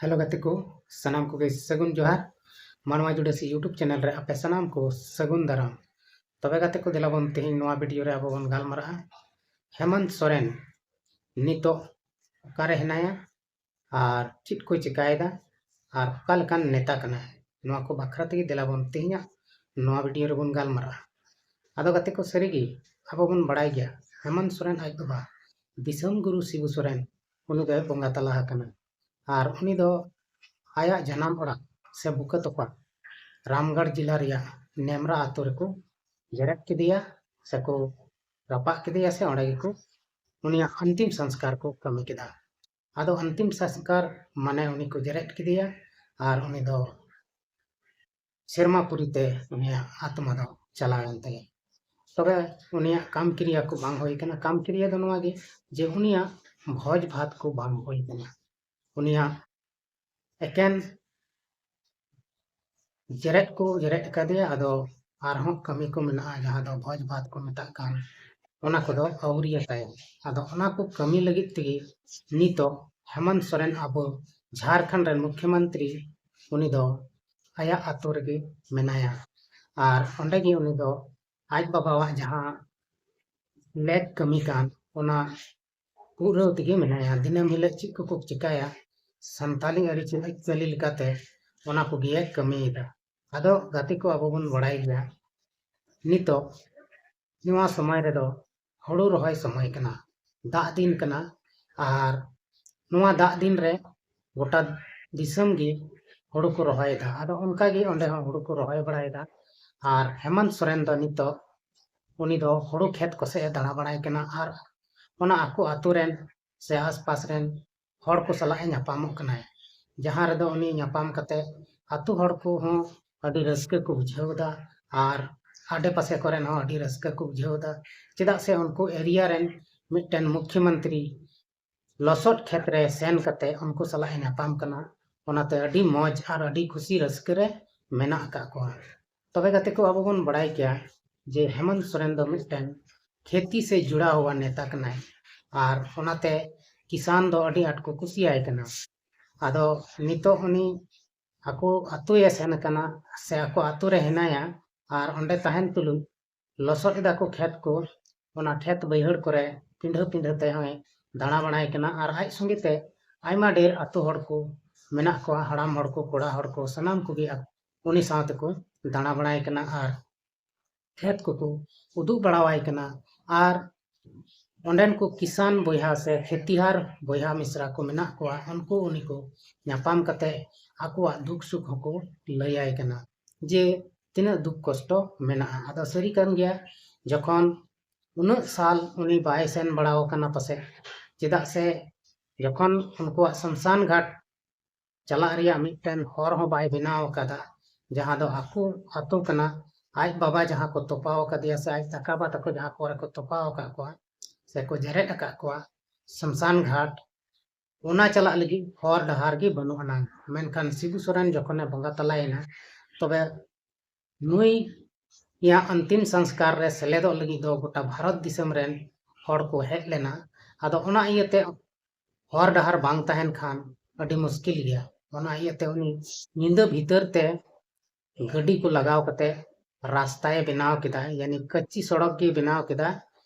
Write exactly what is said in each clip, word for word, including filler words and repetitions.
Hello ᱜᱟᱛᱮ ᱠᱚ, ᱥᱟᱱᱟᱢ ᱠᱚᱜᱮ ᱥᱟᱹᱜᱩᱱ ᱡᱚᱦᱟᱨ᱾ ᱢᱟᱱᱣᱟ ᱡᱩᱰᱟᱹᱥᱤ YouTube ᱪᱮᱱᱮᱞ ᱨᱮ ᱟᱯᱮ ᱥᱟᱱᱟᱢ ᱠᱚ ᱥᱟᱹᱜᱩᱱ ᱫᱟᱨᱟᱢ᱾ ᱛᱚᱵᱮ ᱜᱟᱛᱮ ᱠᱚ, ᱫᱮᱞᱟ ᱵᱚᱱ ᱛᱮᱦᱮᱧ ᱱᱚᱣᱟ ᱵᱷᱤᱰᱤᱭᱳ ᱨᱮ ᱟᱵᱚ ᱵᱚᱱ ᱜᱟᱞᱢᱟᱨᱟᱜᱼᱟ ᱦᱮᱢᱚᱱᱛ ᱥᱚᱨᱮᱱ ᱱᱤᱛᱚᱜ ᱚᱠᱟᱨᱮ ᱦᱮᱱᱟᱭᱟ ᱟᱨ ᱪᱮᱫ ᱠᱚᱭ ᱪᱮᱠᱟᱭᱮᱫᱟ ᱟᱨ ᱚᱠᱟ ᱞᱮᱠᱟᱱ ᱱᱮᱛᱟ ᱠᱟᱱᱟᱭ᱾ ᱱᱚᱣᱟ ᱠᱚ ᱵᱟᱠᱷᱨᱟ ᱛᱮᱜᱮ ᱫᱮᱞᱟ ᱵᱚᱱ ᱛᱮᱦᱮᱧᱟᱜ ᱱᱚᱣᱟ ᱵᱷᱤᱰᱤᱭᱳ ᱨᱮᱵᱚᱱ ᱜᱟᱞᱢᱟᱨᱟᱜᱼᱟ᱾ ᱟᱫᱚ ᱜᱟᱛᱮ ᱠᱚ, ᱥᱟᱹᱨᱤᱜᱮ ᱟᱵᱚ ᱵᱚᱱ ᱵᱟᱲᱟᱭ ᱜᱮᱭᱟ ᱦᱮᱢᱚᱱᱛ ᱥᱚᱨᱮᱱ ᱟᱡ ᱵᱟᱵᱟ ᱫᱤᱥᱚᱢ ᱜᱩᱨᱩ ᱥᱤᱵᱩ ᱥᱚᱨᱮᱱ, ᱩᱱᱤ ᱫᱚᱭ ᱵᱚᱸᱜᱟ ᱛᱟᱞᱟ ᱟᱠᱟᱱᱟ᱾ ᱟᱨ ᱩᱱᱤ ᱫᱚ ᱟᱭᱟᱜ ᱡᱟᱱᱟᱢ ᱚᱲᱟᱜ ᱥᱮ ᱵᱩᱠᱟᱹ ᱛᱚᱯᱟ ᱨᱟᱢᱜᱟᱲ ᱡᱮᱞᱟ ᱨᱮᱭᱟᱜ ᱱᱮᱢᱨᱟ ᱟᱛᱳ ᱨᱮᱠᱚ ᱡᱮᱨᱮᱫ ᱠᱮᱫᱮᱭᱟ, ᱥᱮᱠᱚ ᱨᱟᱯᱟᱜ ᱠᱮᱫᱮᱭᱟ, ᱥᱮ ᱚᱸᱰᱮ ᱜᱮᱠᱚ ᱩᱱᱤᱭᱟᱜ ᱟᱱᱛᱤᱢ ᱥᱚᱝᱥᱠᱟᱨ ᱠᱚ ᱠᱟᱹᱢᱤ ᱠᱮᱫᱟ᱾ ᱟᱫᱚ ᱟᱱᱛᱤᱢ ᱥᱚᱝᱥᱠᱟᱨ ᱢᱟᱱᱮ ᱩᱱᱤ ᱠᱚ ᱡᱮᱨᱮᱫ ᱠᱮᱫᱮᱭᱟ ᱟᱨ ᱩᱱᱤ ᱫᱚ ᱥᱮᱨᱢᱟ ᱯᱩᱨᱤ ᱛᱮ ᱩᱱᱤᱭᱟᱜ ᱟᱛᱢᱟ ᱫᱚ ᱪᱟᱞᱟᱣᱮᱱ ᱛᱟᱭᱟ᱾ ᱛᱚᱵᱮ ᱩᱱᱤᱭᱟᱜ ᱠᱟᱢ ᱠᱨᱤᱭᱟ ᱠᱚ ᱵᱟᱝ ᱦᱩᱭ ᱠᱟᱱᱟ᱾ ᱠᱟᱢ ᱠᱨᱤᱭᱟ ᱫᱚ ᱱᱚᱣᱟ ᱜᱮ ᱡᱮ ᱩᱱᱤᱭᱟᱜ ᱵᱷᱚᱡᱽ ᱵᱷᱟᱛ ᱠᱚ ᱵᱟᱝ ᱦᱩᱭ ᱠᱟᱱᱟ᱾ ᱩᱱᱤᱭᱟᱜ ᱮᱠᱮᱱ ᱡᱮᱨᱮᱫ ᱠᱚ ᱡᱮᱨᱮᱫ ᱟᱠᱟᱫᱮᱭᱟ, ᱟᱫᱚ ᱟᱨᱦᱚᱸ ᱠᱟᱹᱢᱤ ᱠᱚ ᱢᱮᱱᱟᱜᱼᱟ, ᱡᱟᱦᱟᱸ ᱫᱚ ᱵᱷᱚᱡᱽ ᱵᱷᱟᱛ ᱠᱚ ᱢᱮᱛᱟᱜ ᱠᱟᱱ, ᱚᱱᱟ ᱠᱚᱫᱚ ᱟᱹᱣᱨᱤᱭᱟᱛᱟᱭᱟ᱾ ᱟᱫᱚ ᱚᱱᱟ ᱠᱚ ᱠᱟᱹᱢᱤ ᱞᱟᱹᱜᱤᱫ ᱛᱮᱜᱮ ᱱᱤᱛᱚᱜ ᱦᱮᱢᱚᱱᱛ ᱥᱚᱨᱮᱱ, ᱟᱵᱚ ᱡᱷᱟᱲᱠᱷᱚᱸᱰ ᱨᱮᱱ ᱢᱩᱠᱷᱭᱚᱢᱚᱱᱛᱨᱤ, ᱩᱱᱤ ᱫᱚ ᱟᱭᱟᱜ ᱟᱛᱳ ᱨᱮᱜᱮ ᱢᱮᱱᱟᱭᱟ᱾ ᱟᱨ ᱚᱸᱰᱮ ᱜᱮ ᱩᱱᱤ ᱫᱚ ᱟᱡ ᱵᱟᱵᱟᱣᱟᱜ ᱡᱟᱦᱟᱸ ᱞᱮᱠ ᱠᱟᱹᱢᱤ ᱠᱟᱱ, ᱚᱱᱟ ᱯᱩᱨᱟᱹᱣ ᱛᱮᱜᱮ ᱢᱮᱱᱟᱭᱟ᱾ ᱫᱤᱱᱟᱹᱢ ᱦᱤᱞᱳᱜ ᱪᱮᱫ ᱠᱚᱠᱚ ᱪᱤᱠᱟᱹᱭᱟ, ᱥᱟᱱᱛᱟᱞᱤ ᱟᱹᱨᱤᱪᱟᱹᱞᱤ ᱞᱮᱠᱟᱛᱮ ᱚᱱᱟ ᱠᱚᱜᱮ ᱠᱟᱹᱢᱤᱭᱮᱫᱟ᱾ ᱟᱫᱚ ᱜᱟᱛᱮ ᱠᱚ, ᱟᱵᱚ ᱵᱚᱱ ᱵᱟᱲᱟᱭ ᱜᱮᱭᱟ, ᱱᱤᱛᱚᱜ ᱱᱚᱣᱟ ᱥᱚᱢᱚᱭ ᱨᱮᱫᱚ ᱦᱩᱲᱩ ᱨᱚᱦᱚᱭ ᱥᱚᱢᱚᱭ ᱠᱟᱱᱟ, ᱫᱟᱜ ᱫᱤᱱ ᱠᱟᱱᱟ᱾ ᱟᱨ ᱱᱚᱣᱟ ᱫᱟᱜ ᱫᱤᱱ ᱨᱮ ᱜᱚᱴᱟ ᱫᱤᱥᱚᱢ ᱜᱮ ᱦᱩᱲᱩ ᱠᱚ ᱨᱚᱦᱚᱭᱮᱫᱟ᱾ ᱟᱫᱚ ᱚᱱᱠᱟ ᱜᱮ ᱚᱸᱰᱮ ᱦᱚᱸ ᱦᱩᱲᱩ ᱠᱚ ᱨᱚᱦᱚᱭ ᱵᱟᱲᱟᱭᱮᱫᱟ᱾ ᱟᱨ ᱦᱮᱢᱚᱱᱛ ᱥᱚᱨᱮᱱ ᱫᱚ ᱱᱤᱛᱚᱜ ᱩᱱᱤ ᱫᱚ ᱦᱩᱲᱩ ᱠᱷᱮᱛ ᱠᱚᱥᱮᱫ ᱮ ᱫᱟᱬᱟ ᱵᱟᱲᱟᱭ ᱠᱟᱱᱟ ᱟᱨ ᱚᱱᱟ ᱟᱠᱚ ᱟᱛᱳ ᱨᱮᱱ ᱥᱮ ᱟᱥᱯᱟᱥ ᱨᱮᱱ ᱦᱚᱲ ᱠᱚ ᱥᱟᱞᱟᱜ ᱮ ᱧᱟᱯᱟᱢᱚᱜ ᱠᱟᱱᱟᱭ, ᱡᱟᱦᱟᱸ ᱨᱮᱫᱚ ᱩᱱᱤ ᱧᱟᱯᱟᱢ ᱠᱟᱛᱮ ᱟᱛᱳ ᱦᱚᱲ ᱠᱚᱦᱚᱸ ᱟᱹᱰᱤ ᱨᱟᱹᱥᱠᱟᱹ ᱠᱚ ᱵᱩᱡᱷᱟᱹᱣ ᱮᱫᱟ ᱟᱨ ᱟᱰᱮ ᱯᱟᱥᱮ ᱠᱚᱨᱮᱱ ᱦᱚᱸ ᱟᱹᱰᱤ ᱨᱟᱹᱥᱠᱟᱹ ᱠᱚ ᱵᱩᱡᱷᱟᱹᱣ ᱮᱫᱟ᱾ ᱪᱮᱫᱟᱜ ᱥᱮ ᱩᱱᱠᱩ ᱮᱨᱤᱭᱟ ᱨᱮᱱ ᱢᱤᱫᱴᱮᱱ ᱢᱩᱠᱷᱭᱚᱢᱚᱱᱛᱨᱤ ᱞᱚᱥᱚᱫ ᱠᱷᱮᱛ ᱨᱮ ᱥᱮᱱ ᱠᱟᱛᱮ ᱩᱱᱠᱩ ᱥᱟᱞᱟᱜ ᱮ ᱧᱟᱯᱟᱢ ᱠᱟᱱᱟ, ᱚᱱᱟᱛᱮ ᱟᱹᱰᱤ ᱢᱚᱡᱽ ᱟᱨ ᱟᱹᱰᱤ ᱠᱩᱥᱤ ᱨᱟᱹᱥᱠᱟᱹ ᱨᱮ ᱢᱮᱱᱟᱜ ᱟᱠᱟᱫ ᱠᱚᱣᱟ᱾ ᱛᱚᱵᱮ ᱜᱟᱛᱮ ᱠᱚ, ᱟᱵᱚ ᱵᱚᱱ ᱵᱟᱲᱟᱭ ᱜᱮᱭᱟ ᱡᱮ ᱦᱮᱢᱚᱱᱛ ᱥᱚᱨᱮᱱ ᱫᱚ ᱢᱤᱫᱴᱮᱱ ᱠᱷᱮᱛᱤ ᱥᱮ ᱡᱩᱲᱟᱣ ᱦᱩᱣᱟ ᱱᱮᱛᱟ ᱠᱟᱱᱟᱭ, ᱟᱨ ᱚᱱᱟᱛᱮ ᱠᱤᱥᱟᱱ ᱫᱚ ᱟᱹᱰᱤ ᱟᱸᱴ ᱠᱚ ᱠᱩᱥᱤᱭᱟᱭ ᱠᱟᱱᱟ᱾ ᱟᱫᱚ ᱱᱤᱛᱚᱜ ᱩᱱᱤ ᱟᱠᱚ ᱟᱛᱳᱭᱮ ᱥᱮᱱ ᱟᱠᱟᱱᱟ ᱥᱮ ᱟᱠᱚ ᱟᱛᱳ ᱨᱮ ᱦᱮᱱᱟᱭᱟ, ᱟᱨ ᱚᱸᱰᱮ ᱛᱟᱦᱮᱱ ᱛᱩᱞᱩᱡ ᱞᱚᱥᱚᱫ ᱮᱫᱟ ᱠᱚ ᱠᱷᱮᱛ ᱠᱚ, ᱚᱱᱟ ᱠᱷᱮᱛ ᱵᱟᱹᱭᱦᱟᱹᱲ ᱠᱚᱨᱮ ᱯᱤᱸᱰᱷᱟᱹ ᱯᱤᱸᱰᱷᱟᱹ ᱛᱮ ᱦᱚᱸᱭ ᱫᱟᱬᱟ ᱵᱟᱲᱟᱭ ᱠᱟᱱᱟ᱾ ᱟᱨ ᱟᱡ ᱥᱚᱸᱜᱮ ᱛᱮ ᱟᱭᱢᱟ ᱰᱷᱮᱨ ᱟᱛᱳ ᱦᱚᱲ ᱠᱚ ᱢᱮᱱᱟᱜ ᱠᱚᱣᱟ, ᱦᱟᱲᱟᱢ ᱦᱚᱲ ᱠᱚ, ᱠᱚᱲᱟ ᱦᱚᱲ ᱠᱚ, ᱥᱟᱱᱟᱢ ᱠᱚᱜᱮ ᱩᱱᱤ ᱥᱟᱶ ᱛᱮᱠᱚ ᱫᱟᱬᱟ ᱵᱟᱲᱟᱭ ᱠᱟᱱᱟ ᱟᱨ ᱠᱷᱮᱛ ᱠᱚᱠᱚ ᱩᱫᱩᱜ ᱵᱟᱲᱟᱣᱟᱭ ᱠᱟᱱᱟ᱾ ᱟᱨ ᱚᱸᱰᱮᱱ ᱠᱚ ᱠᱤᱥᱟᱱ ᱵᱚᱭᱦᱟ ᱥᱮ ᱠᱷᱮᱛᱤᱦᱟᱨ ᱵᱚᱭᱦᱟ ᱢᱤᱥᱨᱟ ᱠᱚ ᱢᱮᱱᱟᱜ ᱠᱚᱣᱟ, ᱩᱱᱠᱩ ᱩᱱᱤ ᱠᱚ ᱧᱟᱯᱟᱢ ᱠᱟᱛᱮ ᱟᱠᱚᱣᱟᱜ ᱫᱩᱠ ᱥᱩᱠ ᱦᱚᱸᱠᱚ ᱞᱟᱹᱭᱟᱭ ᱠᱟᱱᱟ, ᱡᱮ ᱛᱤᱱᱟᱹᱜ ᱫᱩᱠ ᱠᱚᱥᱴᱚ ᱢᱮᱱᱟᱜᱼᱟ᱾ ᱟᱫᱚ ᱥᱟᱹᱨᱤ ᱠᱟᱱ ᱜᱮᱭᱟ, ᱡᱚᱠᱷᱚᱱ ᱩᱱᱟᱹᱜ ᱥᱟᱞ ᱩᱱᱤ ᱵᱟᱭ ᱥᱮᱱ ᱵᱟᱲᱟ ᱟᱠᱟᱱᱟ ᱯᱟᱥᱮᱡ, ᱪᱮᱫᱟᱜ ᱥᱮ ᱡᱚᱠᱷᱚᱱ ᱩᱱᱠᱩᱣᱟᱜ ᱥᱢᱥᱟᱱ ᱜᱷᱟᱴ ᱪᱟᱞᱟᱜ ᱨᱮᱭᱟᱜ ᱢᱤᱫᱴᱮᱱ ᱦᱚᱨ ᱦᱚᱸ ᱵᱟᱭ ᱵᱮᱱᱟᱣ ᱟᱠᱟᱫᱟ, ᱡᱟᱦᱟᱸ ᱫᱚ ᱟᱠᱚ ᱟᱛᱳ ᱠᱟᱱᱟ, ᱟᱡ ᱵᱟᱵᱟ ᱡᱟᱦᱟᱸ ᱠᱚ ᱛᱚᱯᱟᱣ ᱟᱠᱟᱫᱮᱭᱟ ᱥᱮ ᱟᱡ ᱫᱟᱠᱟ ᱵᱟ ᱛᱟᱠᱚ ᱡᱟᱦᱟᱸ ᱠᱚᱨᱮ ᱠᱚ ᱛᱚᱯᱟᱣ ᱟᱠᱟᱫ ᱠᱚᱣᱟ ᱥᱮ ᱠᱚ ᱡᱮᱨᱮᱫ ᱟᱠᱟᱫ ᱠᱚᱣᱟ, ᱥᱢᱥᱟᱱ ᱜᱷᱟᱴ, ᱚᱱᱟ ᱪᱟᱞᱟᱜ ᱞᱟᱹᱜᱤᱫ ᱦᱚᱨ ᱰᱟᱦᱟᱨ ᱜᱮ ᱵᱟᱹᱱᱩᱜ ᱟᱱᱟᱝ᱾ ᱢᱮᱱᱠᱷᱟᱱ ᱥᱤᱵᱩ ᱥᱚᱨᱮᱱ ᱡᱚᱠᱷᱚᱱᱮ ᱵᱚᱸᱜᱟ ᱛᱟᱞᱟᱭᱮᱱᱟ, ᱛᱚᱵᱮ ᱱᱩᱭ ᱭᱟᱜ ᱟᱱᱛᱤᱢ ᱥᱚᱝᱥᱠᱟᱨ ᱨᱮ ᱥᱮᱞᱮᱫᱚᱜ ᱞᱟᱹᱜᱤᱫ ᱫᱚ ᱜᱚᱴᱟ ᱵᱷᱟᱨᱚᱛ ᱫᱤᱥᱚᱢ ᱨᱮᱱ ᱦᱚᱲ ᱠᱚ ᱦᱮᱡ ᱞᱮᱱᱟ᱾ ᱟᱫᱚ ᱚᱱᱟ ᱤᱭᱟᱹᱛᱮ ᱦᱚᱨ ᱰᱟᱦᱟᱨ ᱵᱟᱝ ᱛᱟᱦᱮᱱ ᱠᱷᱟᱱ ᱟᱹᱰᱤ ᱢᱩᱥᱠᱤᱞ ᱜᱮᱭᱟ᱾ ᱚᱱᱟ ᱤᱭᱟᱹᱛᱮ ᱩᱱᱤ ᱧᱤᱫᱟᱹ ᱵᱷᱤᱛᱟᱹᱨ ᱛᱮ ᱜᱟᱹᱰᱤ ᱠᱚ ᱞᱟᱜᱟᱣ ᱠᱟᱛᱮ ᱨᱟᱥᱛᱟᱭ ᱵᱮᱱᱟᱣ ᱠᱮᱫᱟ, ᱭᱟᱱᱤ ᱠᱟᱹᱪᱤ ᱥᱚᱲᱚᱠ ᱜᱮ ᱵᱮᱱᱟᱣ ᱠᱮᱫᱟ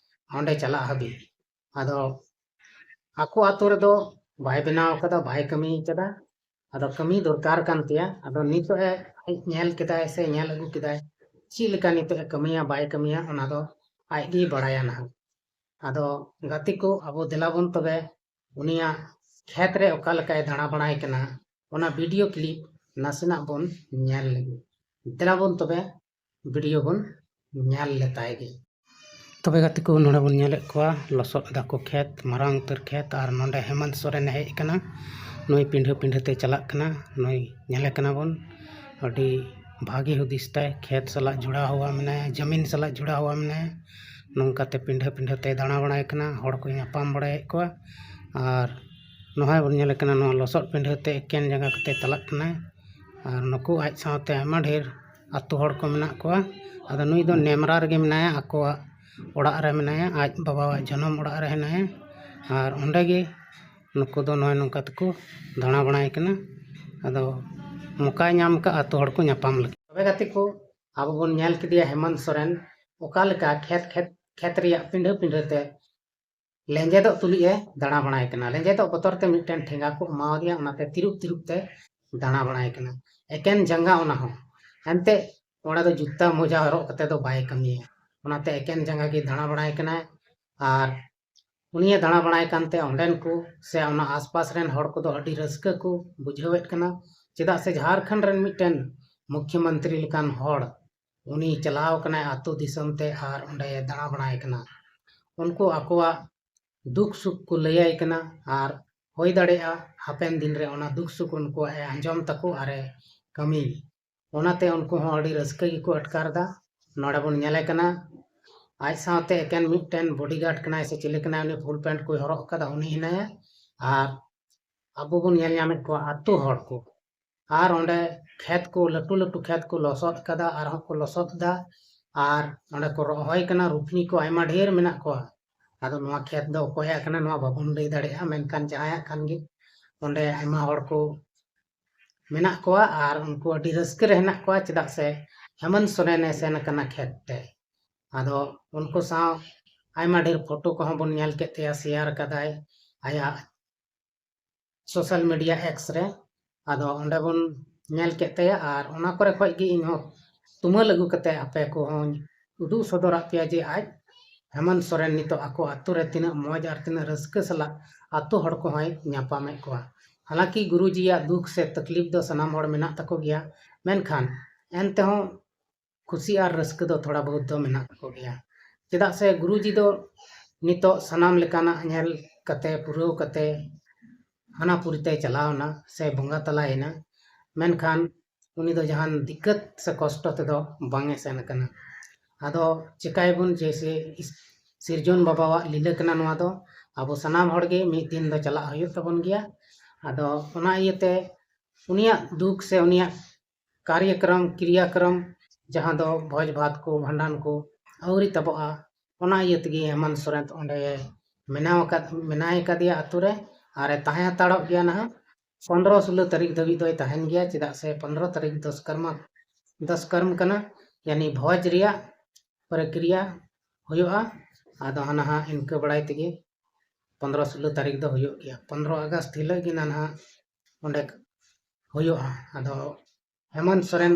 ᱚᱸᱰᱮ ᱪᱟᱞᱟᱜ ᱦᱟᱹᱵᱤᱡ᱾ ᱟᱫᱚ ᱟᱠᱚ ᱟᱛᱳ ᱨᱮᱫᱚ ᱵᱟᱭ ᱵᱮᱱᱟᱣ ᱠᱟᱫᱟ, ᱵᱟᱭ ᱠᱟᱹᱢᱤ ᱠᱟᱫᱟ᱾ ᱟᱫᱚ ᱠᱟᱹᱢᱤ ᱫᱚᱨᱠᱟᱨ ᱠᱟᱱ ᱛᱟᱭᱟ᱾ ᱟᱫᱚ ᱱᱤᱛᱚᱜ ᱮ ᱟᱡ ᱧᱮᱞ ᱠᱮᱫᱟᱭ ᱥᱮ ᱧᱮᱞ ᱟᱹᱜᱩ ᱠᱮᱫᱟᱭ, ᱪᱮᱫ ᱞᱮᱠᱟ ᱱᱤᱛᱚᱜ ᱮ ᱠᱟᱹᱢᱤᱭᱟ ᱵᱟᱭ ᱠᱟᱹᱢᱤᱭᱟ, ᱚᱱᱟ ᱫᱚ ᱟᱡ ᱜᱮᱭ ᱵᱟᱲᱟᱭᱟ ᱱᱟᱦᱟᱜ᱾ ᱟᱫᱚ ᱜᱟᱛᱮ ᱠᱚ, ᱟᱵᱚ ᱫᱮᱞᱟ ᱵᱚᱱ ᱛᱚᱵᱮ ᱩᱱᱤᱭᱟᱜ ᱠᱷᱮᱛ ᱨᱮ ᱚᱠᱟ ᱞᱮᱠᱟᱭ ᱫᱟᱬᱟ ᱵᱟᱲᱟᱭ ᱠᱟᱱᱟ, ᱚᱱᱟ ᱵᱷᱤᱰᱤᱭᱳ ᱠᱞᱤᱯ ᱱᱟᱥᱮᱱᱟᱜ ᱵᱚᱱ ᱧᱮᱞ ᱞᱮᱜᱮ᱾ ᱫᱮᱞᱟ ᱵᱚᱱ ᱛᱚᱵᱮ ᱵᱷᱤᱰᱤᱭᱳ ᱵᱚᱱ ᱧᱮᱞ ᱞᱮᱛᱟᱭ ᱜᱮ᱾ ᱛᱚᱵᱮ ᱜᱟᱛᱮ ᱠᱚ, ᱱᱚᱰᱮ ᱵᱚᱱ ᱧᱮᱞᱮᱫ ᱠᱚᱣᱟ ᱞᱚᱥᱚᱫ ᱮᱫᱟ ᱠᱚ ᱠᱷᱮᱛ, ᱢᱟᱨᱟᱝ ᱩᱛᱟᱹᱨ ᱠᱷᱮᱛ, ᱟᱨ ᱱᱚᱰᱮ ᱦᱮᱢᱚᱱᱛ ᱥᱚᱨᱮᱱᱮ ᱦᱮᱡ ᱟᱠᱟᱱᱟ᱾ ᱱᱩᱭ ᱯᱤᱸᱰᱷᱟᱹ ᱯᱤᱸᱰᱷᱟᱹ ᱛᱮ ᱪᱟᱞᱟᱜ ᱠᱟᱱᱟ, ᱱᱩᱭ ᱧᱮᱞᱮ ᱠᱟᱱᱟ ᱵᱚᱱ, ᱟᱹᱰᱤ ᱵᱷᱟᱹᱜᱤ ᱦᱩᱫᱤᱥ ᱛᱟᱭ, ᱠᱷᱮᱛ ᱥᱟᱞᱟᱜ ᱡᱚᱲᱟᱣ ᱦᱩᱣᱟ ᱢᱮᱱᱟᱭᱟ, ᱡᱟᱹᱢᱤᱱ ᱥᱟᱞᱟᱜ ᱡᱚᱲᱟᱣ ᱦᱩᱣᱟ ᱢᱮᱱᱟᱭᱟ᱾ ᱱᱚᱝᱠᱟᱛᱮ ᱯᱤᱸᱰᱷᱟᱹ ᱯᱤᱸᱰᱷᱟᱹ ᱛᱮ ᱫᱟᱬᱟ ᱵᱟᱲᱟᱭ ᱠᱟᱱᱟ, ᱦᱚᱲ ᱠᱚᱭ ᱧᱟᱯᱟᱢ ᱵᱟᱲᱟᱭᱮᱫ ᱠᱚᱣᱟ᱾ ᱟᱨ ᱱᱚᱜᱼᱚᱭ ᱵᱚᱱ ᱧᱮᱞᱮ ᱠᱟᱱᱟ, ᱱᱚᱣᱟ ᱞᱚᱥᱚᱫ ᱯᱤᱸᱰᱷᱟᱹ ᱛᱮ ᱮᱠᱮᱱ ᱡᱟᱸᱜᱟ ᱠᱟᱛᱮ ᱪᱟᱞᱟᱜ ᱠᱟᱱᱟᱭ᱾ ᱟᱨ ᱱᱩᱠᱩ ᱟᱡ ᱥᱟᱶᱛᱮ ᱟᱭᱢᱟ ᱰᱷᱮᱨ ᱟᱛᱳ ᱦᱚᱲ ᱠᱚ ᱢᱮᱱᱟᱜ ᱠᱚᱣᱟ᱾ ᱟᱫᱚ ᱱᱩᱭ ᱫᱚ ᱱᱮᱢᱨᱟ ᱨᱮᱜᱮ ᱢᱮᱱᱟᱭᱟ, ᱟᱠᱚᱣᱟᱜ ᱚᱲᱟᱜ ᱨᱮ ᱢᱮᱱᱟᱭᱟ, ᱟᱡ ᱵᱟᱵᱟᱣᱟᱜ ᱡᱚᱱᱚᱢ ᱚᱲᱟᱜ ᱨᱮ ᱦᱮᱱᱟᱭᱟ᱾ ᱟᱨ ᱚᱸᱰᱮ ᱜᱮ ᱱᱩᱠᱩ ᱫᱚ ᱱᱚᱜᱼᱚᱭ ᱱᱚᱝᱠᱟ ᱛᱮᱠᱚ ᱫᱟᱬᱟ ᱵᱟᱲᱟᱭ ᱠᱟᱱᱟ᱾ ᱟᱫᱚ ᱢᱚᱠᱟᱭ ᱧᱟᱢ ᱠᱟᱜ ᱟᱹᱛᱩ ᱦᱚᱲ ᱠᱚ ᱧᱟᱯᱟᱢ ᱞᱟᱹᱜᱤᱫ᱾ ᱛᱚᱵᱮ ᱜᱟᱛᱮ ᱠᱚ, ᱟᱵᱚ ᱵᱚᱱ ᱧᱮᱞ ᱠᱮᱫᱮᱭᱟ ᱦᱮᱢᱚᱱᱛ ᱥᱚᱨᱮᱱ ᱚᱠᱟ ᱞᱮᱠᱟ ᱠᱷᱮᱛ ᱠᱷᱮᱛ ᱠᱷᱮᱛ ᱨᱮᱭᱟᱜ ᱯᱤᱸᱰᱷᱟᱹ ᱯᱤᱸᱰᱷᱟᱹ ᱛᱮ ᱞᱮᱸᱡᱮᱫᱚᱜ ᱛᱩᱞᱩᱡ ᱮ ᱫᱟᱬᱟ ᱵᱟᱲᱟᱭ ᱠᱟᱱᱟ᱾ ᱞᱮᱸᱡᱮᱫᱚᱜ ᱵᱚᱛᱚᱨ ᱛᱮ ᱢᱤᱫᱴᱮᱱ ᱴᱷᱮᱸᱜᱟ ᱠᱚ ᱮᱢᱟᱣᱟᱫᱮᱭᱟ, ᱚᱱᱟᱛᱮ ᱛᱤᱨᱩᱵ ᱛᱤᱨᱩᱵ ᱛᱮ ᱫᱟᱬᱟ ᱵᱟᱲᱟᱭ ᱠᱟᱱᱟ᱾ ᱮᱠᱮᱱ ᱡᱟᱸᱜᱟ ᱚᱱᱟ ᱦᱚᱸ᱾ ᱮᱱᱛᱮ ᱚᱸᱰᱮ ᱫᱚ ᱡᱩᱛᱟᱹ ᱢᱚᱡᱟ ᱦᱚᱨᱚᱜ ᱠᱟᱛᱮ ᱫᱚ ᱵᱟᱭ ᱠᱟᱹᱢᱤᱭᱟ, ᱚᱱᱟᱛᱮ ᱮᱠᱮᱱ ᱡᱟᱸᱜᱟ ᱜᱮ ᱫᱟᱬᱟ ᱵᱟᱲᱟᱭ ᱠᱟᱱᱟᱭ᱾ ᱟᱨ ᱩᱱᱤᱭᱮ ᱫᱟᱬᱟ ᱵᱟᱲᱟᱭ ᱠᱟᱱᱛᱮ ᱚᱸᱰᱮᱱ ᱠᱚ ᱥᱮ ᱚᱱᱟ ᱟᱥᱯᱟᱥ ᱨᱮᱱ ᱦᱚᱲ ᱠᱚᱫᱚ ᱟᱹᱰᱤ ᱨᱟᱹᱥᱠᱟᱹ ᱠᱚ ᱵᱩᱡᱷᱟᱹᱣᱮᱫ ᱠᱟᱱᱟ, ᱪᱮᱫᱟᱜ ᱥᱮ ᱡᱷᱟᱲᱠᱷᱚᱸᱰ ᱨᱮᱱ ᱢᱤᱫᱴᱮᱱ ᱢᱩᱠᱷᱭᱚᱢᱚᱱᱛᱨᱤ ᱞᱮᱠᱟᱱ ᱦᱚᱲ ᱩᱱᱤ ᱪᱟᱞᱟᱣ ᱠᱟᱱᱟᱭ ᱟᱹᱛᱩ ᱫᱤᱥᱚᱢ ᱛᱮ ᱟᱨ ᱚᱸᱰᱮ ᱫᱟᱬᱟ ᱵᱟᱲᱟᱭ ᱠᱟᱱᱟ᱾ ᱩᱱᱠᱩ ᱟᱠᱚᱣᱟᱜ ᱫᱩᱠ ᱥᱩᱠ ᱠᱚ ᱞᱟᱹᱭᱟᱭ ᱠᱟᱱᱟ ᱟᱨ ᱦᱩᱭ ᱫᱟᱲᱮᱭᱟᱜᱼᱟ ᱦᱟᱯᱮᱱ ᱫᱤᱱ ᱨᱮ ᱚᱱᱟ ᱫᱩᱠ ᱥᱩᱠ ᱩᱱᱠᱩᱣᱟᱜ ᱮ ᱟᱸᱡᱚᱢ ᱛᱟᱠᱚ ᱟᱨ ᱮ ᱠᱟᱹᱢᱤ᱾ ᱚᱱᱟᱛᱮ ᱩᱱᱠᱩ ᱦᱚᱸ ᱟᱹᱰᱤ ᱨᱟᱹᱥᱠᱟᱹ ᱜᱮᱠᱚ ᱟᱴᱠᱟᱨ ᱮᱫᱟ᱾ ᱱᱚᱰᱮ ᱵᱚᱱ ᱧᱮᱞᱮ ᱠᱟᱱᱟ, ᱟᱡ ᱥᱟᱶᱛᱮ ᱮᱠᱮᱱ ᱢᱤᱫᱴᱮᱱ ᱵᱚᱰᱤᱜᱟᱨᱰ ᱠᱟᱱᱟᱭ ᱥᱮ ᱪᱤᱞᱤ ᱠᱟᱱᱟᱭ, ᱩᱱᱤ ᱯᱷᱩᱞ ᱯᱮᱱᱴ ᱠᱚᱭ ᱦᱚᱨᱚᱜ ᱟᱠᱟᱫᱟ, ᱩᱱᱤ ᱦᱮᱱᱟᱭᱟ᱾ ᱟᱨ ᱟᱵᱚ ᱵᱚᱱ ᱧᱮᱞ ᱧᱟᱢᱮᱫ ᱠᱚᱣᱟ ᱟᱹᱛᱩ ᱦᱚᱲ ᱠᱚ, ᱟᱨ ᱚᱸᱰᱮ ᱠᱷᱮᱛ ᱠᱚ, ᱞᱟᱹᱴᱩ ᱞᱟᱹᱴᱩ ᱠᱷᱮᱛ ᱠᱚ ᱞᱚᱥᱚᱫ ᱠᱟᱫᱟ, ᱟᱨᱦᱚᱸ ᱠᱚ ᱞᱚᱥᱚᱫ ᱮᱫᱟ᱾ ᱟᱨ ᱚᱸᱰᱮ ᱠᱚ ᱨᱚᱦᱚᱭ ᱠᱟᱱᱟ, ᱨᱩᱯᱷᱱᱤ ᱠᱚ ᱟᱭᱢᱟ ᱰᱷᱮᱨ ᱢᱮᱱᱟᱜ ᱠᱚᱣᱟ᱾ ᱟᱫᱚ ᱱᱚᱣᱟ ᱠᱷᱮᱛ ᱫᱚ ᱚᱠᱚᱭᱟᱜ ᱠᱟᱱᱟ ᱱᱚᱣᱟ ᱵᱟᱵᱚᱱ ᱞᱟᱹᱭ ᱫᱟᱲᱮᱭᱟᱜᱼᱟ, ᱢᱮᱱᱠᱷᱟᱱ ᱡᱟᱦᱟᱸᱭᱟᱜ ᱠᱟᱱ ᱜᱮ ᱚᱸᱰᱮ ᱟᱭᱢᱟ ᱦᱚᱲ ᱠᱚ ᱢᱮᱱᱟᱜ ᱠᱚᱣᱟ ᱟᱨ ᱩᱱᱠᱩ ᱟᱹᱰᱤ ᱨᱟᱹᱥᱠᱟᱹ ᱨᱮ ᱦᱮᱱᱟᱜ ᱠᱚᱣᱟ, ᱪᱮᱫᱟᱜ ᱥᱮ ᱦᱮᱢᱚᱱᱛ ᱥᱚᱨᱮᱱᱮ ᱥᱮᱱ ᱟᱠᱟᱱᱟ ᱠᱷᱮᱛ ᱛᱮ᱾ ᱟᱫᱚ ᱩᱱᱠᱩ ᱥᱟᱶ ᱟᱭᱢᱟ ᱰᱷᱮᱨ ᱯᱷᱳᱴᱳ ᱠᱚᱦᱚᱸ ᱵᱚᱱ ᱧᱮᱞ ᱠᱮᱫ ᱛᱟᱭᱟ, ᱥᱮᱭᱟᱨ ᱠᱟᱫᱟᱭ ᱟᱭᱟᱜ ᱥᱳᱥᱟᱞ ᱢᱤᱰᱤᱭᱟ ᱮᱠᱥ ᱨᱮ᱾ ᱟᱫᱚ ᱚᱸᱰᱮ ᱵᱚᱱ ᱧᱮᱞ ᱠᱮᱫ ᱛᱟᱭᱟ ᱟᱨ ᱚᱱᱟ ᱠᱚᱨᱮ ᱠᱷᱚᱡ ᱜᱮ ᱤᱧᱦᱚᱸ ᱛᱩᱢᱟᱹᱞ ᱟᱹᱜᱩ ᱠᱟᱛᱮ ᱟᱯᱮ ᱠᱚᱦᱚᱸᱧ ᱩᱫᱩᱜ ᱥᱚᱫᱚᱨᱟᱜ ᱯᱮᱭᱟ ᱡᱮ ᱟᱡ ᱦᱮᱢᱚᱱᱛ ᱥᱚᱨᱮᱱ ᱱᱤᱛᱚᱜ ᱟᱠᱚ ᱟᱹᱛᱩ ᱨᱮ ᱛᱤᱱᱟᱹᱜ ᱢᱚᱡᱽ ᱟᱨ ᱛᱤᱱᱟᱹᱜ ᱨᱟᱹᱥᱠᱟᱹ ᱥᱟᱞᱟᱜ ᱟᱹᱛᱩ ᱦᱚᱲ ᱠᱚᱦᱚᱸᱭ ᱧᱟᱯᱟᱢᱮᱫ ᱠᱚᱣᱟ᱾ ᱦᱟᱞᱟᱝᱠᱤ ᱜᱩᱨᱩᱡᱤᱭᱟᱜ ᱫᱩᱠ ᱥᱮ ᱛᱟᱠᱞᱤᱯ ᱫᱚ ᱥᱟᱱᱟᱢ ᱦᱚᱲ ᱢᱮᱱᱟᱜ ᱛᱟᱠᱚ ᱜᱮᱭᱟ, ᱢᱮᱱᱠᱷᱟᱱ ᱮᱱᱛᱮᱦᱚᱸ ᱠᱷᱩᱥᱤ ᱟᱨ ᱨᱟᱹᱥᱠᱟᱹ ᱫᱚ ᱛᱷᱚᱲᱟ ᱵᱚᱦᱩᱛ ᱫᱚ ᱢᱮᱱᱟᱜ ᱛᱟᱠᱚ ᱜᱮᱭᱟ᱾ ᱪᱮᱫᱟᱜ ᱥᱮ ᱜᱩᱨᱩᱡᱤ ᱫᱚ ᱱᱤᱛᱚᱜ ᱥᱟᱱᱟᱢ ᱞᱮᱠᱟᱱᱟᱜ ᱧᱮᱞ ᱠᱟᱛᱮ, ᱯᱩᱨᱟᱹᱣ ᱠᱟᱛᱮ ᱦᱟᱱᱟ ᱯᱩᱨᱤ ᱛᱮᱭ ᱪᱟᱞᱟᱣ ᱮᱱᱟ ᱥᱮ ᱵᱚᱸᱜᱟ ᱛᱟᱞᱟᱭᱮᱱᱟ, ᱢᱮᱱᱠᱷᱟᱱ ᱩᱱᱤ ᱫᱚ ᱡᱟᱦᱟᱱ ᱫᱤᱠᱠᱟᱹᱛ ᱥᱮ ᱠᱚᱥᱴᱚ ᱛᱮᱫᱚ ᱵᱟᱝ ᱮ ᱥᱮᱱ ᱟᱠᱟᱱᱟ᱾ ᱟᱫᱚ ᱪᱮᱠᱟᱭᱟᱵᱚᱱ, ᱡᱮᱭᱥᱮ ᱤᱥ-, ᱥᱤᱨᱡᱚᱱ ᱵᱟᱵᱟᱣᱟᱜ ᱞᱤᱞᱟᱹ ᱠᱟᱱᱟ ᱱᱚᱣᱟ ᱫᱚ, ᱟᱵᱚ ᱥᱟᱱᱟᱢ ᱦᱚᱲ ᱜᱮ ᱢᱤᱫ ᱫᱤᱱ ᱫᱚ ᱪᱟᱞᱟᱜ ᱦᱩᱭᱩᱜ ᱛᱟᱵᱚᱱ ᱜᱮᱭᱟ᱾ ᱟᱫᱚ ᱚᱱᱟ ᱤᱭᱟᱹᱛᱮ ᱩᱱᱤᱭᱟᱜ ᱫᱩᱠ ᱥᱮ ᱩᱱᱤᱭᱟᱜ ᱠᱟᱨᱭᱚᱠᱨᱚᱢ, ᱠᱨᱤᱭᱟᱠᱨᱚᱢ, ᱡᱟᱦᱟᱸ ᱫᱚ ᱵᱷᱚᱡᱽ ᱵᱷᱟᱛ ᱠᱚ, ᱵᱷᱟᱸᱰᱟᱱ ᱠᱚ ᱟᱹᱣᱨᱤ ᱛᱟᱵᱚᱜᱼᱟ, ᱚᱱᱟ ᱤᱭᱟᱹ ᱛᱮᱜᱮ ᱦᱮᱢᱚᱱᱛ ᱥᱚᱨᱮᱱ ᱚᱸᱰᱮ ᱢᱮᱱᱟᱣ ᱟᱠᱟᱫ, ᱢᱮᱱᱟᱭ ᱠᱟᱫᱮᱭᱟ ᱟᱹᱛᱩ ᱨᱮ᱾ ᱟᱨᱮ ᱛᱟᱦᱮᱸ ᱦᱟᱛᱟᱲᱚᱜ ᱜᱮᱭᱟ ᱱᱟᱦᱟᱜ᱾ ᱯᱚᱱᱨᱚ ᱥᱳᱞᱳ ᱛᱟᱹᱨᱤᱠᱷ ᱫᱷᱟᱹᱵᱤᱡ ᱫᱚᱭ ᱛᱟᱦᱮᱱ ᱜᱮᱭᱟ, ᱪᱮᱫᱟᱜ ᱥᱮ ᱯᱚᱱᱨᱚ ᱛᱟᱹᱨᱤᱠᱷ ᱫᱚᱥ ᱠᱚᱨᱢᱟ ᱫᱚᱥ ᱠᱚᱨᱢ ᱠᱟᱱᱟ, ᱭᱟᱱᱤ ᱵᱷᱚᱡᱽ ᱨᱮᱭᱟᱜ ᱯᱨᱚᱠᱨᱤᱭᱟ ᱦᱩᱭᱩᱜᱼᱟ᱾ ᱟᱫᱚ ᱦᱟᱱᱟ ᱦᱟᱸᱜ ᱤᱱᱠᱟᱹ ᱵᱟᱲᱟᱭ ᱛᱮᱜᱮ ᱯᱚᱱᱨᱚ ᱥᱳᱞᱳ ᱛᱟᱹᱨᱤᱠᱷ ᱫᱚ ᱦᱩᱭᱩᱜ ᱜᱮᱭᱟ᱾ ᱯᱚᱱᱨᱚ ᱟᱜᱚᱥᱴ ᱦᱤᱞᱳᱜ ᱜᱮ ᱱᱟᱦᱟᱜ ᱚᱸᱰᱮ ᱦᱩᱭᱩᱜᱼᱟ᱾ ᱟᱫᱚ ᱦᱮᱢᱚᱱᱛ ᱥᱚᱨᱮᱱ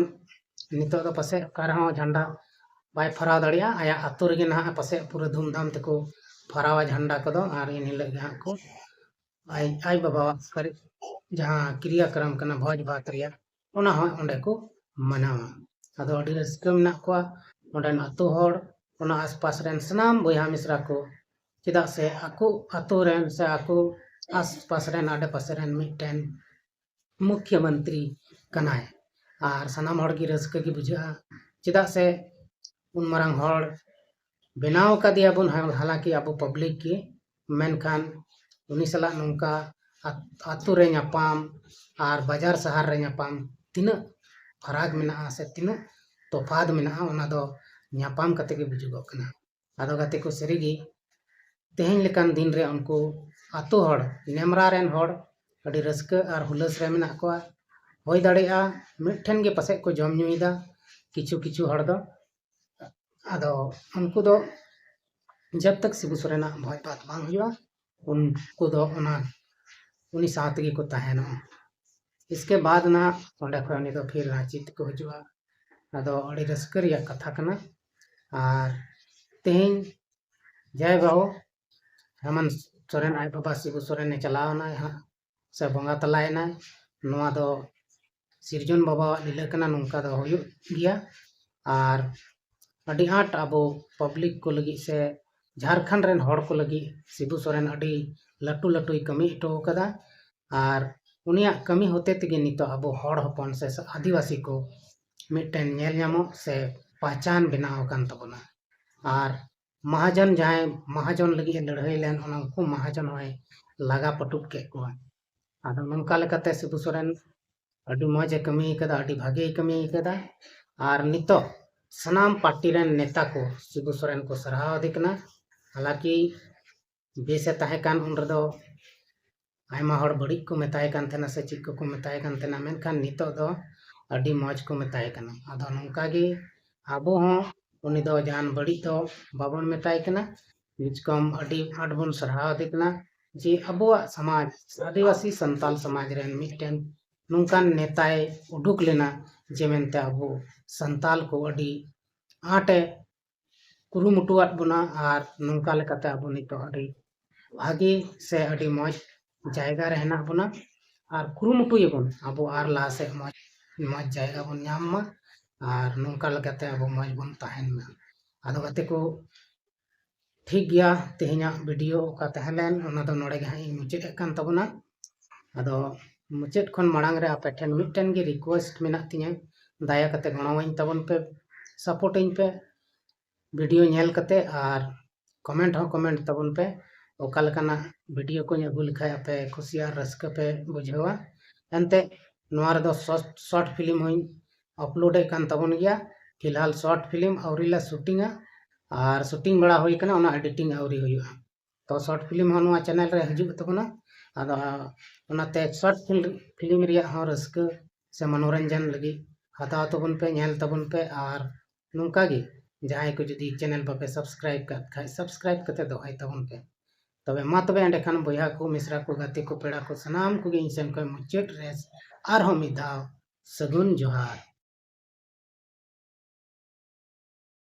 ᱱᱤᱛᱚᱜ ᱫᱚ ᱯᱟᱥᱮᱡ ᱚᱠᱟ ᱨᱮᱦᱚᱸ ᱡᱷᱟᱱᱰᱟ ᱵᱟᱭ ᱯᱷᱟᱨᱟᱣ ᱫᱟᱲᱮᱭᱟᱜᱼᱟ᱾ ᱟᱭᱟᱜ ᱟᱹᱛᱩ ᱨᱮᱜᱮ ᱱᱟᱦᱟᱜ ᱯᱟᱥᱮᱡ ᱯᱩᱨᱟᱹ ᱫᱷᱩᱢᱫᱷᱟᱢ ᱛᱮᱠᱚ ᱯᱷᱟᱨᱟᱣᱟ ᱡᱷᱟᱱᱰᱟ ᱠᱚᱫᱚ, ᱟᱨ ᱮᱱ ᱦᱤᱞᱳᱜ ᱜᱮ ᱦᱟᱸᱜ ᱠᱚ ᱟᱡ, ᱟᱡ ᱵᱟᱵᱟᱣᱟᱜ ᱠᱟᱹᱨᱤ-, ᱡᱟᱦᱟᱸ ᱠᱨᱤᱭᱟᱠᱨᱚᱢ ᱠᱟᱱᱟ ᱵᱷᱚᱡᱽ ᱵᱷᱟᱛ ᱨᱮᱭᱟᱜ, ᱚᱱᱟ ᱦᱚᱸ ᱚᱸᱰᱮ ᱠᱚ ᱢᱟᱱᱟᱣᱟ᱾ ᱟᱫᱚ ᱟᱹᱰᱤ ᱨᱟᱹᱥᱠᱟᱹ ᱢᱮᱱᱟᱜ ᱠᱚᱣᱟ ᱚᱸᱰᱮᱱ ᱟᱹᱛᱩ ᱦᱚᱲ, ᱚᱱᱟ ᱟᱥᱯᱟᱥ ᱨᱮᱱ ᱥᱟᱱᱟᱢ ᱵᱚᱭᱦᱟ ᱢᱤᱥᱨᱟ ᱠᱚ, ᱪᱮᱫᱟᱜ ᱥᱮ ᱟᱠᱚ ᱟᱹᱛᱩ ᱨᱮᱱ ᱥᱮ ᱟᱠᱚ ᱟᱥᱯᱟᱥ ᱨᱮᱱ ᱟᱰᱮ ᱯᱟᱥᱮ ᱨᱮᱱ ᱢᱤᱫᱴᱮᱱ ᱢᱩᱠᱷᱭᱚ ᱢᱚᱱᱛᱨᱤ ᱠᱟᱱᱟᱭ᱾ ᱟᱨ ᱥᱟᱱᱟᱢ ᱦᱚᱲ ᱜᱮ ᱨᱟᱹᱥᱠᱟᱹ ᱜᱮ ᱵᱩᱡᱷᱟᱹᱜᱼᱟ, ᱪᱮᱫᱟᱜ ᱥᱮ ᱩᱱ ᱢᱟᱨᱟᱝ ᱦᱚᱲ ᱵᱮᱱᱟᱣ ᱟᱠᱟᱫᱮᱭᱟ ᱵᱚᱱ, ᱦᱟ-, ᱦᱟᱞᱟᱝᱠᱤ ᱟᱵᱚ ᱯᱟᱵᱽᱞᱤᱠ ᱜᱮ, ᱢᱮᱱᱠᱷᱟᱱ ᱩᱱᱤ ᱥᱟᱞᱟᱜ ᱱᱚᱝᱠᱟ ᱟᱛ-, ᱟᱛᱳ ᱨᱮ ᱧᱟᱯᱟᱢ ᱟᱨ ᱵᱟᱡᱟᱨ ᱥᱟᱦᱟᱨ ᱨᱮ ᱧᱟᱯᱟᱢ ᱛᱤᱱᱟᱹᱜ ᱯᱷᱟᱨᱟᱠ ᱢᱮᱱᱟᱜᱼᱟ ᱥᱮ ᱛᱤᱱᱟᱹᱜ ᱛᱚᱯᱷᱟᱛ ᱢᱮᱱᱟᱜᱼᱟ, ᱚᱱᱟ ᱫᱚ ᱧᱟᱯᱟᱢ ᱠᱟᱛᱮ ᱜᱮ ᱵᱩᱡᱩᱜᱚᱜ ᱠᱟᱱᱟ᱾ ᱟᱫᱚ ᱜᱟᱛᱮ ᱠᱚ, ᱥᱟᱹᱨᱤᱜᱮ ᱛᱮᱦᱮᱧ ᱞᱮᱠᱟᱱ ᱫᱤᱱ ᱨᱮ ᱩᱱᱠᱩ ᱟᱛᱳ ᱦᱚᱲ, ᱱᱮᱢᱨᱟ ᱨᱮᱱ ᱦᱚᱲ ᱟᱹᱰᱤ ᱨᱟᱹᱥᱠᱟᱹ ᱟᱨ ᱦᱩᱞᱟᱹᱥ ᱨᱮ ᱢᱮᱱᱟᱜ ᱠᱚᱣᱟ᱾ ᱦᱩᱭ ᱫᱟᱲᱮᱭᱟᱜᱼᱟ ᱢᱤᱫᱴᱷᱮᱱ ᱜᱮ ᱯᱟᱥᱮᱡ ᱠᱚ ᱡᱚᱢ ᱧᱩᱭᱮᱫᱟ ᱠᱤᱪᱷᱩ ᱠᱤᱪᱷᱩ ᱦᱚᱲ ᱫᱚ᱾ ᱟᱫᱚ ᱩᱱᱠᱩ ᱫᱚ ᱡᱟᱵ ᱛᱟᱠ ᱥᱤᱵᱩ ᱥᱚᱨᱮᱱᱟᱜ ᱵᱷᱚᱡᱽ ᱵᱷᱟᱛ ᱵᱟᱝ ᱦᱩᱭᱩᱜᱼᱟ, ᱩᱱᱠᱩ ᱫᱚ ᱚᱱᱟ, ᱩᱱᱤ ᱥᱟᱶ ᱛᱮᱜᱮ ᱠᱚ ᱛᱟᱦᱮᱱᱚᱜᱼᱟ᱾ ᱤᱥᱠᱮ ᱵᱟᱫ ᱱᱟᱦᱟᱜ ᱚᱸᱰᱮ ᱠᱷᱚᱱ ᱩᱱᱤ ᱫᱚ ᱯᱷᱤᱨ ᱨᱟᱸᱪᱤ ᱛᱮᱠᱚ ᱦᱤᱡᱩᱜᱼᱟ᱾ ᱟᱫᱚ ᱟᱹᱰᱤ ᱨᱟᱹᱥᱠᱟᱹ ᱨᱮᱭᱟᱜ ᱠᱟᱛᱷᱟ ᱠᱟᱱᱟ᱾ ᱟᱨ ᱛᱮᱦᱮᱧ ᱡᱟᱭ ᱵᱟᱹᱦᱩ ᱦᱮᱢᱚᱱᱛ ᱥᱚᱨᱮᱱ ᱟᱡ ᱵᱟᱵᱟ ᱥᱤᱵᱩ ᱥᱚᱨᱮᱱᱮ ᱪᱟᱞᱟᱣ ᱮᱱᱟᱭ ᱦᱟᱸᱜ, ᱥᱮ ᱵᱚᱸᱜᱟ ᱛᱟᱞᱟᱭᱮᱱᱟᱭ, ᱱᱚᱣᱟ ᱫᱚ ᱥᱤᱨᱡᱚᱱ ᱵᱟᱵᱟᱣᱟᱜ ᱞᱤᱞᱟᱹ ᱠᱟᱱᱟ, ᱱᱚᱝᱠᱟ ᱫᱚ ᱦᱩᱭᱩᱜ ᱜᱮᱭᱟ᱾ ᱟᱨ ᱟᱹᱰᱤ ᱟᱸᱴ ᱟᱵᱚ ᱯᱟᱵᱽᱞᱤᱠ ᱠᱚ ᱞᱟᱹᱜᱤᱫ ᱥᱮ ᱡᱷᱟᱲᱠᱷᱚᱸᱰ ᱨᱮᱱ ᱦᱚᱲ ᱠᱚ ᱞᱟᱹᱜᱤᱫ ᱥᱤᱵᱩ ᱥᱚᱨᱮᱱ ᱟᱹᱰᱤ ᱞᱟᱹᱴᱩ ᱞᱟᱹᱴᱩᱭ ᱠᱟᱹᱢᱤ ᱦᱚᱴᱚ ᱟᱠᱟᱫᱟ᱾ ᱟᱨ ᱩᱱᱤᱭᱟᱜ ᱠᱟᱹᱢᱤ ᱦᱚᱛᱮ ᱛᱮᱜᱮ ᱱᱤᱛᱚᱜ ᱟᱵᱚ ᱦᱚᱲ ᱦᱚᱯᱚᱱ ᱥᱮ ᱟᱹᱫᱤᱵᱟᱹᱥᱤ ᱠᱚ ᱢᱤᱫᱴᱮᱱ ᱧᱮᱞ ᱧᱟᱢᱚᱜ ᱥᱮ ᱯᱟᱦᱪᱟᱱ ᱵᱮᱱᱟᱣ ᱟᱠᱟᱱ ᱛᱟᱵᱚᱱᱟ᱾ ᱟᱨ ᱢᱟᱦᱟᱡᱚᱱ, ᱡᱟᱦᱟᱸᱭ ᱢᱟᱦᱟᱡᱚᱱ ᱞᱟᱹᱜᱤᱫ ᱮ ᱞᱟᱹᱲᱦᱟᱹᱭ ᱞᱮᱱ, ᱚᱱᱟ ᱩᱱᱠᱩ ᱢᱟᱦᱟᱡᱚᱱ ᱦᱚᱸᱭ ᱞᱟᱜᱟ ᱯᱟᱹᱴᱩᱵ ᱠᱮᱫ ᱠᱚᱣᱟ᱾ ᱟᱫᱚ ᱱᱚᱝᱠᱟ ᱞᱮᱠᱟᱛᱮ ᱥᱤᱵᱩ ᱥᱚᱨᱮᱱ ᱟᱹᱰᱤ ᱢᱚᱡᱽ ᱮ ᱠᱟᱹᱢᱤ ᱠᱟᱫᱟ, ᱟᱹᱰᱤ ᱵᱷᱟᱜᱮᱭ ᱠᱟᱹᱢᱤ ᱠᱟᱫᱟ᱾ ᱟᱨ ᱱᱤᱛᱚᱜ ᱥᱟᱱᱟᱢ ᱯᱟᱨᱴᱤ ᱨᱮᱱ ᱱᱮᱛᱟ ᱠᱚ ᱥᱤᱵᱩ ᱥᱚᱨᱮᱱ ᱠᱚ ᱥᱟᱨᱦᱟᱣ ᱟᱫᱮ ᱠᱟᱱᱟ᱾ ᱦᱟᱞᱟᱸᱠᱤ ᱵᱮᱥ ᱮ ᱛᱟᱦᱮᱸ ᱠᱟᱱ ᱩᱱ ᱨᱮᱫᱚ ᱟᱭᱢᱟ ᱦᱚᱲ ᱵᱟᱹᱲᱤᱡ ᱠᱚ ᱢᱮᱛᱟᱭ ᱠᱟᱱ ᱛᱟᱦᱮᱱᱟ ᱥᱮ ᱪᱮᱫ ᱠᱚᱠᱚ ᱢᱮᱛᱟᱭ ᱠᱟᱱ ᱛᱟᱦᱮᱱᱟ, ᱢᱮᱱᱠᱷᱟᱱ ᱱᱤᱛᱚᱜ ᱫᱚ ᱟᱹᱰᱤ ᱢᱚᱡᱽ ᱠᱚ ᱢᱮᱛᱟᱭ ᱠᱟᱱᱟ᱾ ᱟᱫᱚ ᱱᱚᱝᱠᱟ ᱜᱮ ᱟᱵᱚ ᱦᱚᱸ ᱩᱱᱤ ᱫᱚ ᱡᱟᱦᱟᱱ ᱵᱟᱹᱲᱤᱡ ᱫᱚ ᱵᱟᱵᱚᱱ ᱢᱮᱛᱟᱭ ᱠᱟᱱᱟ, ᱠᱚᱢ ᱟᱹᱰᱤ ᱟᱸᱴ ᱵᱚᱱ ᱥᱟᱨᱦᱟᱣ ᱮᱫᱮ ᱠᱟᱱᱟ ᱡᱮ ᱟᱵᱚᱣᱟᱜ ᱥᱚᱢᱟᱡᱽ, ᱟᱹᱫᱤᱵᱟᱹᱥᱤ ᱥᱟᱱᱛᱟᱞ ᱥᱚᱢᱟᱡᱽ ᱨᱮᱱ ᱢᱤᱫᱴᱮᱱ ᱱᱚᱝᱠᱟᱱ ᱱᱮᱛᱟᱭ ᱩᱰᱩᱠ ᱞᱮᱱᱟ ᱡᱮ ᱢᱮᱱᱛᱮ ᱟᱵᱚ ᱥᱟᱱᱛᱟᱞ ᱠᱚ ᱟᱹᱰᱤ ᱟᱸᱴᱮ ᱠᱩᱨᱩᱢᱩᱴᱩᱣᱟᱫ ᱵᱚᱱᱟ ᱟᱨ ᱱᱚᱝᱠᱟ ᱞᱮᱠᱟᱛᱮ ᱟᱵᱚ ᱱᱤᱛᱚᱜ ᱟᱹᱰᱤ ᱵᱷᱟᱹᱜᱤ ᱥᱮ ᱟᱹᱰᱤ ᱢᱚᱡᱽ ᱡᱟᱭᱜᱟ ᱨᱮ ᱦᱮᱱᱟᱜ ᱵᱚᱱᱟ᱾ ᱟᱨ ᱠᱩᱨᱩᱢᱩᱴᱩᱭᱟᱵᱚᱱ ᱟᱵᱚ ᱟᱨ ᱞᱟᱦᱟ ᱥᱮᱫ ᱢᱚᱡᱽ, ᱢᱚᱡᱽ ᱡᱟᱭᱜᱟ ᱵᱚᱱ ᱧᱟᱢ ᱢᱟ ᱟᱨ ᱱᱚᱝᱠᱟ ᱞᱮᱠᱟᱛᱮ ᱟᱵᱚ ᱢᱚᱡᱽ ᱵᱚᱱ ᱛᱟᱦᱮᱱ ᱢᱟ᱾ ᱟᱫᱚ ᱜᱟᱛᱮ ᱠᱚ, ᱴᱷᱤᱠ ᱜᱮᱭᱟ, ᱛᱮᱦᱮᱧᱟᱜ ᱵᱷᱤᱰᱤᱭᱳ ᱚᱠᱟ ᱛᱟᱦᱮᱸ ᱞᱮᱱ ᱚᱱᱟ ᱫᱚ ᱱᱚᱰᱮ ᱜᱮ ᱦᱟᱸᱜ ᱤᱧ ᱢᱩᱪᱟᱹᱫ ᱮᱫ ᱠᱟᱱ ᱛᱟᱵᱚᱱᱟ᱾ ᱟᱫᱚ ᱢᱩᱪᱟᱹᱫ ᱠᱷᱚᱱ ᱢᱟᱲᱟᱝ ᱨᱮ ᱟᱯᱮ ᱴᱷᱮᱱ ᱢᱤᱫᱴᱮᱱ ᱜᱮ ᱨᱤᱠᱩᱭᱮᱥᱴ ᱢᱮᱱᱟᱜ ᱛᱤᱧᱟᱹ, ᱫᱟᱭᱟ ᱠᱟᱛᱮ ᱜᱚᱲᱚᱣᱟᱹᱧ ᱛᱟᱵᱚᱱ ᱯᱮ, ᱥᱟᱯᱳᱨᱴ ᱟᱹᱧ ᱯᱮ ᱵᱷᱤᱰᱤᱭᱳ ᱧᱮᱞ ᱠᱟᱛᱮ, ᱟᱨ ᱠᱚᱢᱮᱱᱴ ᱦᱚᱸ ᱠᱚᱢᱮᱱᱴ ᱛᱟᱵᱚᱱ ᱯᱮ ᱚᱠᱟ ᱞᱮᱠᱟᱱᱟᱜ ᱵᱷᱤᱰᱤᱭᱳ ᱠᱚᱧ ᱟᱹᱜᱩ ᱞᱮᱠᱷᱟᱡ ᱟᱯᱮ ᱠᱩᱥᱤ ᱟᱨ ᱨᱟᱹᱥᱠᱟᱹ ᱯᱮ ᱵᱩᱡᱷᱟᱹᱣᱟ᱾ ᱮᱱᱛᱮ ᱱᱚᱣᱟ ᱨᱮᱫᱚ ᱥᱚᱨᱴ ᱯᱷᱤᱞᱢ ᱦᱚᱸᱧ ᱟᱯᱞᱳᱰ ᱮᱫ ᱠᱟᱱ ᱛᱟᱵᱚᱱ ᱜᱮᱭᱟ᱾ ᱯᱷᱤᱞᱦᱟᱞ ᱥᱚᱨᱴ ᱯᱷᱤᱞᱢ ᱟᱹᱣᱨᱤ ᱞᱮ ᱥᱩᱴᱤᱝᱟ, ᱟᱨ ᱥᱩᱴᱤᱝ ᱵᱟᱲᱟ ᱦᱩᱭ ᱠᱟᱱᱟ, ᱚᱱᱟ ᱮᱰᱤᱴᱤᱝ ᱟᱹᱣᱨᱤ ᱦᱩᱭᱩᱜᱼᱟ᱾ ᱛᱚ ᱥᱚᱨᱴ ᱯᱷᱤᱞᱢ ᱦᱚᱸ ᱱᱚᱣᱟ ᱪᱮᱱᱮᱞ ᱨᱮ ᱦᱤᱡᱩᱜ ᱛᱟᱵᱚᱱᱟ᱾ ᱟᱫᱚ ᱚᱱᱟᱛᱮ ᱥᱚᱨᱴ ᱯᱷᱤᱞᱢ ᱨᱮᱭᱟᱜ ᱦᱚᱸ ᱨᱟᱹᱥᱠᱟᱹ ᱥᱮ ᱢᱚᱱᱳᱨᱚᱧᱡᱚᱱ ᱞᱟᱹᱜᱤᱫ ᱦᱟᱛᱟᱣ ᱛᱟᱵᱚᱱ ᱯᱮ, ᱧᱮᱞ ᱛᱟᱵᱚᱱ ᱯᱮ᱾ ᱟᱨ ᱱᱚᱝᱠᱟ ᱜᱮ ᱡᱟᱦᱟᱸᱭ ᱠᱚ ᱡᱩᱫᱤ ᱪᱮᱱᱮᱞ ᱵᱟᱯᱮ ᱥᱟᱵᱥᱠᱨᱟᱭᱤᱵ ᱠᱟᱜ ᱠᱷᱟᱡ ᱥᱟᱵᱥᱠᱨᱟᱭᱤᱵ ᱠᱟᱛᱮ ᱫᱚᱦᱚᱭ ᱛᱟᱵᱚᱱ ᱯᱮ᱾ ᱛᱚᱵᱮ ᱢᱟ ᱛᱚᱵᱮ ᱮᱸᱰᱮᱠᱷᱟᱱ ᱵᱚᱭᱦᱟ ᱠᱚ, ᱢᱤᱥᱨᱟ ᱠᱚ, ᱜᱟᱛᱮ ᱠᱚ, ᱯᱮᱲᱟ ᱠᱚ, ᱥᱟᱱᱟᱢ ᱠᱚᱜᱮ ᱤᱧ ᱥᱮᱱ ᱠᱷᱚᱱ ᱢᱩᱪᱟᱹᱫ ᱨᱮ ᱟᱨᱦᱚᱸ ᱢᱤᱫ ᱫᱷᱟᱣ ᱥᱟᱹᱜᱩᱱ ᱡᱚᱦᱟᱨ᱾